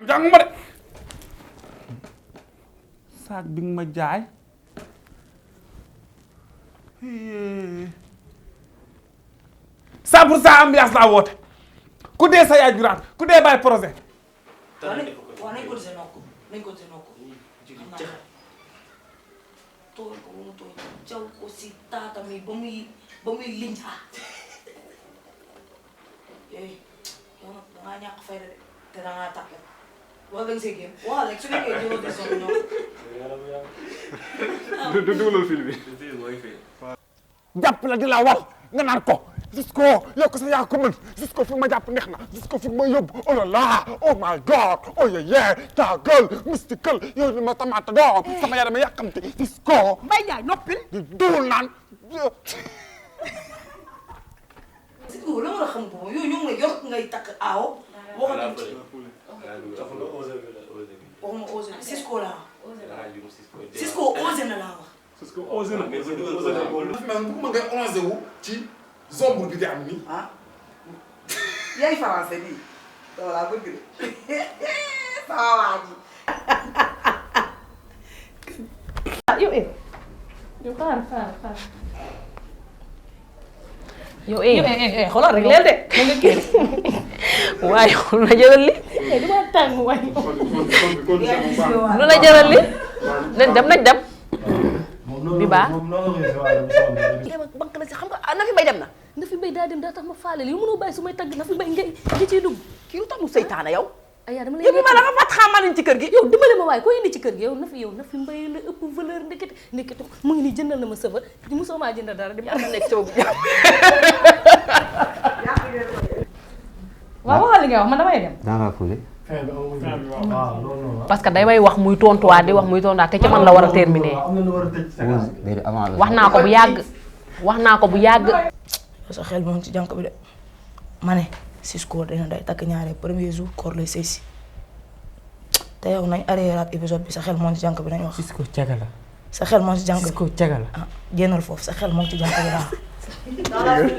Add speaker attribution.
Speaker 1: jàng ma de saag bi nga ma jaay 100% ambiance laa woote ku dee sa yaay juraat ku dee bàyyi projet.
Speaker 2: waaw nañ ko gisee nokku nañ ko gisee nokku. tooy ko ba mu tooy jaw ko si taata mi ba muy linja. yow nag dangaa ñàkk fayda de te dangaa tàppe wax nga see génn wax rek su nekkee jëloo de sonn ñoom.
Speaker 1: du dugalal film bi. jàpp la di la wal nga naan ko Cisco yow ko sa yaa ko mën Cisco fi ma jàpp neex na Cisco fi ma yóbbu oh là là oh my god oh yeah ta gueule mystical yow ni ma tamaata doom sama yaram yàkkamti Cisco.
Speaker 3: Mbaye Ndiaye noppil.
Speaker 1: di duul naan.
Speaker 2: Cisco la war a xam boobu yow ñoo ngi yor ngay takk aaw. waxuma osé Cisco laa wax. Cisco osé na laa wax.
Speaker 1: parce que osé na man bu ma ngay osé wu ci zombre bi di am nii.
Speaker 3: ah yaay français bi voilà bëgg de sama waa ji.
Speaker 4: yow yow xaar. yow
Speaker 5: xoolal rek leen de na nga kii waaye lu la jëral li
Speaker 4: du ma tàng waaye
Speaker 5: lu la jëral li nañ dem bi baax banque la si xam nga na fi bay dem na
Speaker 4: na fi mbay daa dem daa tax ma faale yow mënoo bàyyi su may tagg na fi mbay nga ciy dugg
Speaker 5: kii lu tax mu seytaane yow
Speaker 4: ay yaa dama lay
Speaker 5: yow bi ma la nga fat xamaa nañ ci kër gi
Speaker 4: yow dimbale ma waaye ko indi ci kër gi yow na fi mbay la ëpp valeur ndekete mu ngi nii jëndal na ma sëfa di mosoo maa jëndal dara di
Speaker 5: yàlla nekk coow bu jàmm
Speaker 4: waaw waxal li nga wax man damay dem
Speaker 6: dans la foulée.
Speaker 5: parce que day may wax muy tontuwaat di wax muy tontuwaat te ci man la war a terminer wax naa ko bu yàgg
Speaker 2: sa xel moom ci jànk bi de ma ne Cisco dina day takk ñaare premier jour koor lay sëy si te yow nañ arrêté épisode bi sa xel moom ci jànk bi nañ wax.
Speaker 3: Cisco caga la.
Speaker 2: sa xel moom ci jànk bi
Speaker 3: Cisco caga la.
Speaker 2: ah génnal foofu sa xel moom ci jànk bi daal.